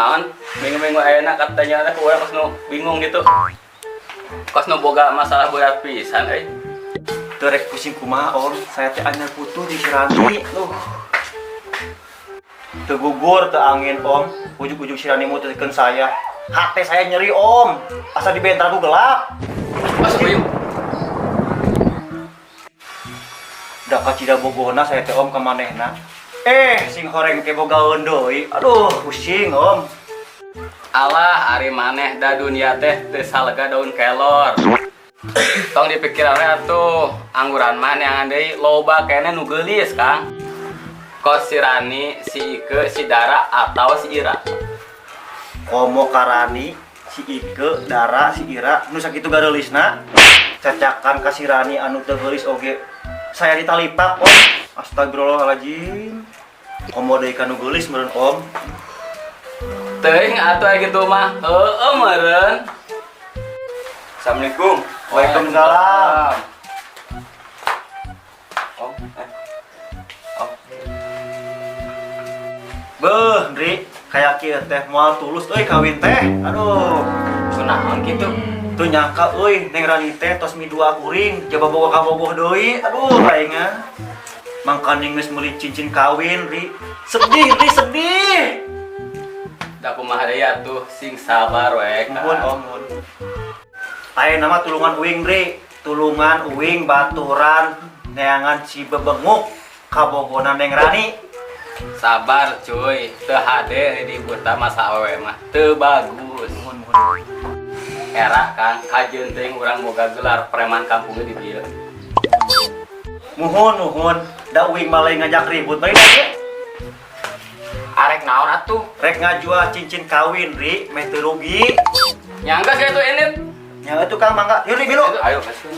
Kunaon minggu-minggu ayeuna katanya teh urang kos nu bingung gitu. Kos nu boga masalah berat pisan euy. Teu rek pusing kumaha, Om, saya teh anyar putus di si Rani. Duh. Teu gugur teu angin, Om. Ujug-ujug si Rani mutuskeun saya. Hati saya nyeri, Om. Asa dibentar ku gelap. Masuk yuk. Da kacida bogohna saya teh, Om, ka manehna. Eh, sing horeng ke bogaeun deui. Aduh, pusing, Om. Alah, ari maneh da dunia teh teu salega daun kelor. Tong dipikiran we atuh, angguran mah neangan deui loba keneh nu geulis, Kang. Kos si Rani, si Ike, si Dara atau si Ira. Komo ka Rani, si Ike, Dara, si Ira, nu sakitu gareulisna. Cacakan ka si Rani anu teu geulis oge. Saya ditalipak, Om. Astagfirullahaladzim. Komo deui ka nu geulis meureun, Om. Teuing atuh aya kitu mah. Heueuh meureun. Assalamualaikum. Waalaikumsalam. Om, eh. Om. Beuh, Ndri, kayak kieu teh moal tulus euy kawin teh. Aduh, Kunaon kitu? Teu nyangka euy Neng Rani teh tos midua kuring, coba boga kabogoh deui. Aduh, aing ah. Mangkaning geus meuli cincin kawin, Ri. Sedih, Ri, sedih. Da kumaha deui atuh, sing sabar we. Kang. Muhun, Om, muhun. Ayeuna mah tulungan uing, Ri. Tulungan uing baturan neangan si bebenguk kabogohna Neng Rani. Sabar cuy, teu hade di buta masa awewe mah teu bagus. Muhun, muhun. Era Kang, kajeun teuing urang boga gelar preman kampung di dieu. Muhun, muhun. Da uing mah lain ngajak ribut bari da ge. Arek naon atuh? Rek ngajual cincin kawin, Ri, meh teu rugi. Nyangga sih itu ini. Nya atuh Kang, mangga. Yuk, Ri, milu. Ayo, masuk.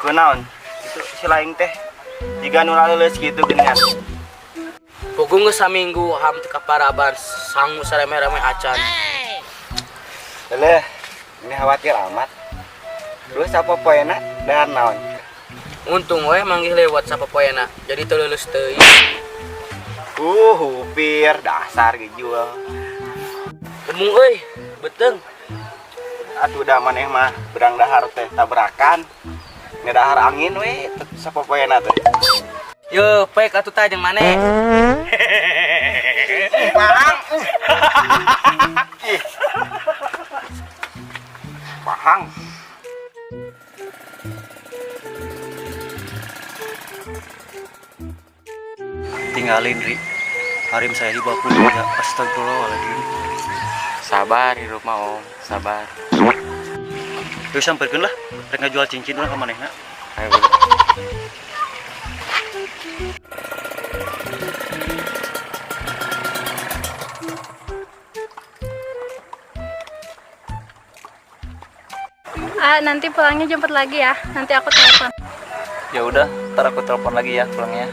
Kunaon? Itu si laing teh jiga nu laleuleus kitu geuningan. Puguh geus saminggu ham teu kaparaban sangu sareme-reme acan. Leleh, ini khawatir amat. Terus apa poena dahar naon? Untung we manggih lewat sapopoena, jadi teu leuleus teuing. Hupir dasar gejul. Embung euy, beuteung. Atuh da maneh mah berang dahar teh tabrakan. Ngedahar angin we sapopoena teh. Yo, pek atuh tah jeung maneh. Pahang. Ih. Pahang. Tinggalin, Ri. Harim saya dibawa pulang ya. Astagfirullahaladzim. Sabar hirup mah, Om, sabar. Yuk samperkeun lah. Rek ngajual cincin urang ka manehna. Ayo. Ah, nanti pulangnya jemput lagi ya. Nanti aku telepon. Ya udah, ntar aku telepon lagi ya pulangnya.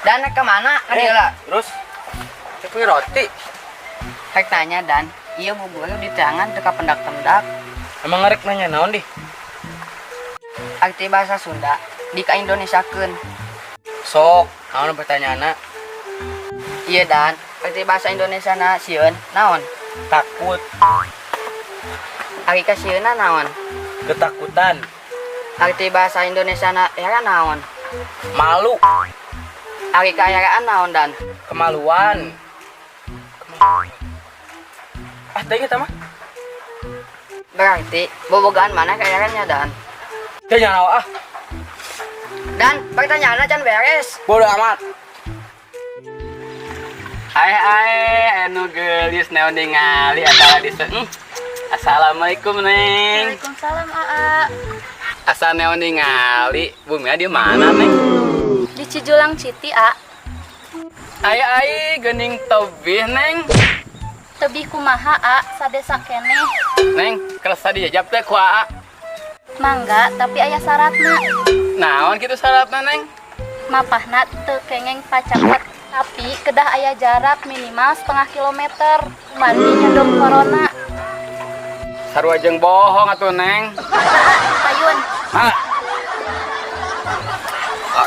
Dan kemana? Kan lah. Terus Cek roti. Rek nanya Dan, iya bu gue di tangan teka pendak-pendak. Emang ngarek nanya naon dih? Arti bahasa Sunda di ka Indonesiakeun. Sok, naon pertanyaanna? Iya Dan, arti bahasa Indonesia na sieun naon? Takut, Ari ka sieunna naon? Ketakutan, Arti bahasa Indonesia na era naon? Malu, Ari ka eraan naon Dan? Kemaluan. Ah, teuing eta mah. Berarti bobogaan mana ka eranya Dan? Teu nyaho ah, Dan pertanyaanna can beres. Bodoh amat. Ae ae, anu geulis neon ningali antara di Assalamualaikum, Neng. Waalaikumsalam, Aa. Asa neon ningali, bumi di mana, Neng? Di Cijulang City, A. Ae ae, geuning tebih, Neng. Tebih kumaha, A, sadesa keneh. Neng, kersa dijajab teh ku Aa. Mangga, tapi aya syaratna. Naon kitu syaratna, Neng? Mapahna teu kengeng pacaket, tapi kedah aya jarak minimal setengah kilometer. Mandi nyedom corona. Sarua jeung bohong atuh, Neng. Payun. Ah.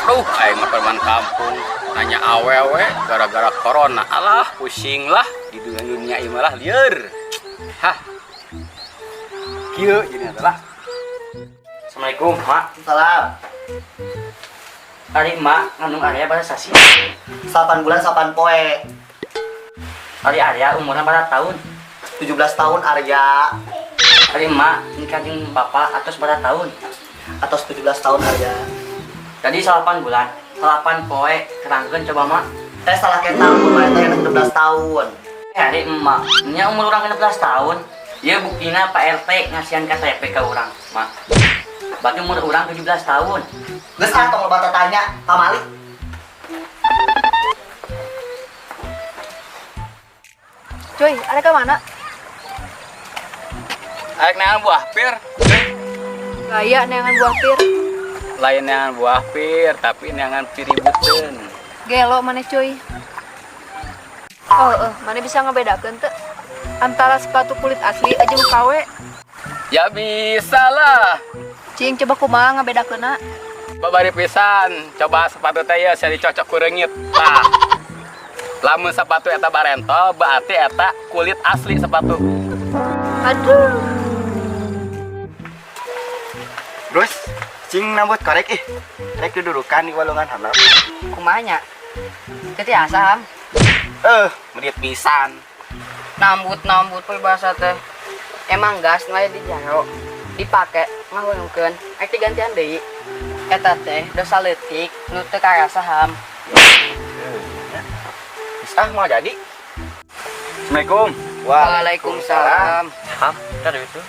Duh, aing mah preman kampung nanya awewe gara-gara corona. Alah, pusing lah di dunia ieu mah lah lieur. Hah. Kieu jadi lah. Assalamualaikum, Mak. Salam. Ari Mak ngandung Arya pada sasi. 8 bulan 8 poe. Ari Arya umurna berapa tahun? 17 tahun Arya. Ari Mak nikah jeung bapak atos berapa tahun? Atos 17 tahun Arya. Jadi 8 bulan, 8 poe, terangkeun coba Mak. Salah kita umur mana teh 16 tahun. Ari emak, nya umur urang 16 tahun. Ieu buktina Pak RT ngasihan KTP ka urang, Mak. Berarti umur urang 17 tahun. Geus ah tong loba tanya, pamali. Cuy, ada ke mana? Arek neangan buah pir. Gaya neangan buah pir. Lain neangan buah pir, tapi neangan piributeun. Gelo mana cuy? Oh, mana bisa ngebedakeun teu antara sepatu kulit asli aja KW? Ya bisa lah. Cing coba kumaha ngebedakeunna? Babari pisan, coba sepatu teh ya saya dicocok ku reungit. Tah. Lamun sepatu eta barentol berarti eta kulit asli sepatu. Aduh. Terus cing nambut korek ih. Rek dudukan di walungan handap. Kumaha nya? Teu tiasa, Ham. Medit pisan. Nambut-nambut peribahasa teh. Emang gas nu aya di jero dipake ngahulungkeun rek digantian deui. Eta teh dosa leutik nu teu karasa, Ham. Geus ah moal jadi. Assalamualaikum. Waalaikumsalam. Ham, ntar itu.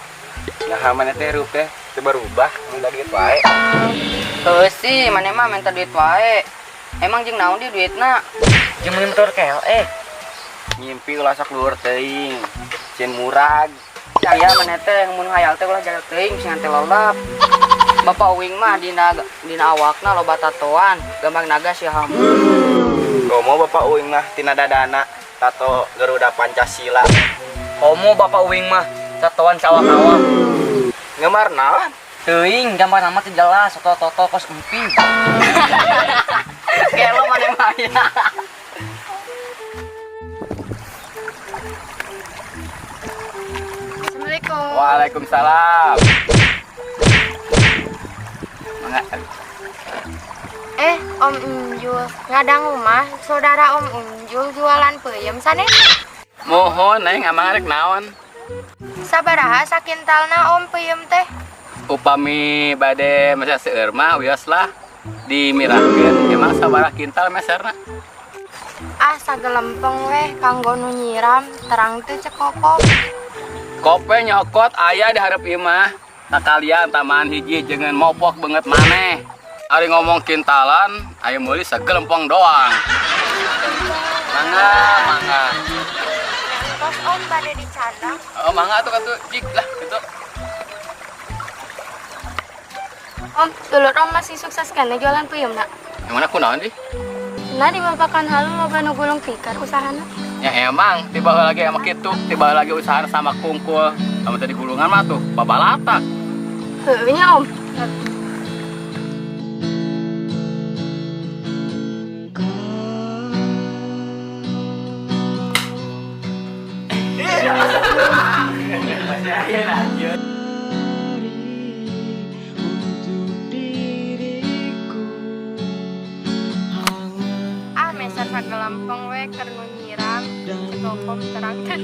Nah, mana teh rup teh teu berubah minta duit wae. Heuh sih, maneh mah minta duit wae. Emang jeung naon di duitna? Jeung meuli motor KLE. Ngimpi ulah sok luhur teuing. Cien murag. Aya maneh teh mun hayal teh ulah jarak teuing sing teh lolap. Bapak uing mah dina awakna loba tatoan, gambar naga si Ham. Komo bapak uing mah tina dadana tato Garuda Pancasila. Komo bapak uing mah tatoan sawah-sawah. Ngemar naon? Teuing gambar nama teu jelas, toto-toto kos emping. Gelo maneh mah ya. Assalamualaikum. Waalaikumsalam. Mangga. Om Injul, ngadang rumah saudara Om Injul jualan peuyeum sanes? Mohon neng amang arek naon? Sabaraha sakintalna Om peuyeum teh? Upami bade meser seueur mah wios lah dimirahkeun. Emang sabaraha kintal meserna? Ah sagelempeng weh kanggo nu nyiram, terang teu cek kokop. Kope nyokot aya di hareup imah. Sakalian tamaan hiji jeung mopok beungeut maneh. Ari ngomong kintalan, ayo meuli sagelempong doang. Mangga, mangga. Tos Om bade dicandang. Oh, mangga atuh katuh jik lah gitu. Om, dulur Om masih sukses keneh jualan peuyeum na? Yang mana kunaon di? Nah di babakan halu loba nu gulung tikar usahana. Ya emang, tiba lagi emang kitu, tiba lagi usaha sama kungkul. Sama tadi gulungan mah tuh, babalatak. Heueuh nya Om. Ah meser sagelempeng we keur nu nyiram, cek kokom terang teh.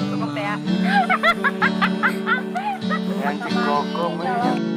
Kokop teh ya. Yang cek kokom we.